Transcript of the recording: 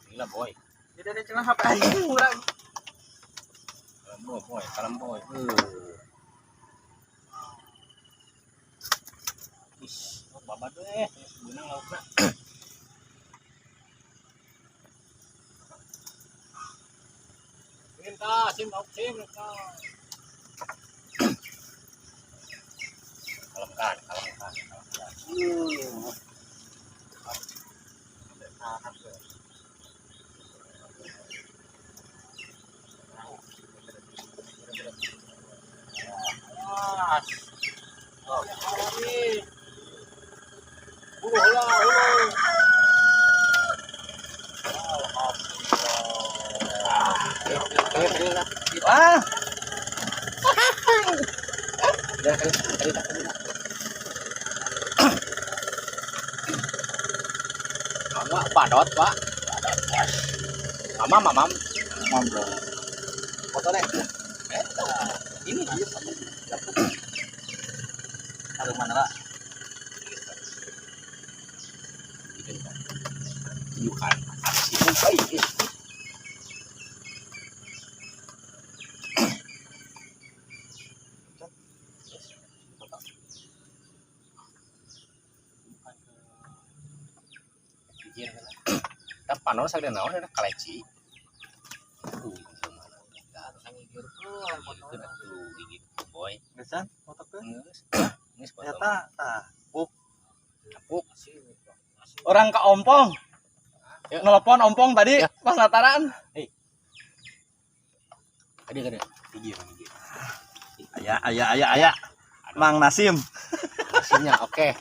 Gila boy. Jadi ada cenah HP anjing urang. Kalem boy, boy, kalem boy. Ih, oh, babad we, beunang laukna. Sim ta, sim lauk sim ta. Kalem kan, kalem kan, kalem kan. Awas. Oh, ini. Hulu, hulu, hulu. Wah, Mama badot, Pak. Mama, mamam. mampu. Foto deh. Ini dia satu. Aduh mana lah? Tunjukkan aksi. Kita panon sagede naon ada kaleci. Tuh, tuh gigit boy. Gesan foto ke? Geus. Geus foto. Eta tah. Kapuk. Orang ke Ompong. Ya. Nelpon Ompong tadi Ya. pas Nataran. Ada ada. Gigit, gigit. Aya aya aya aya. Mang Nasim. Hasilnya oke.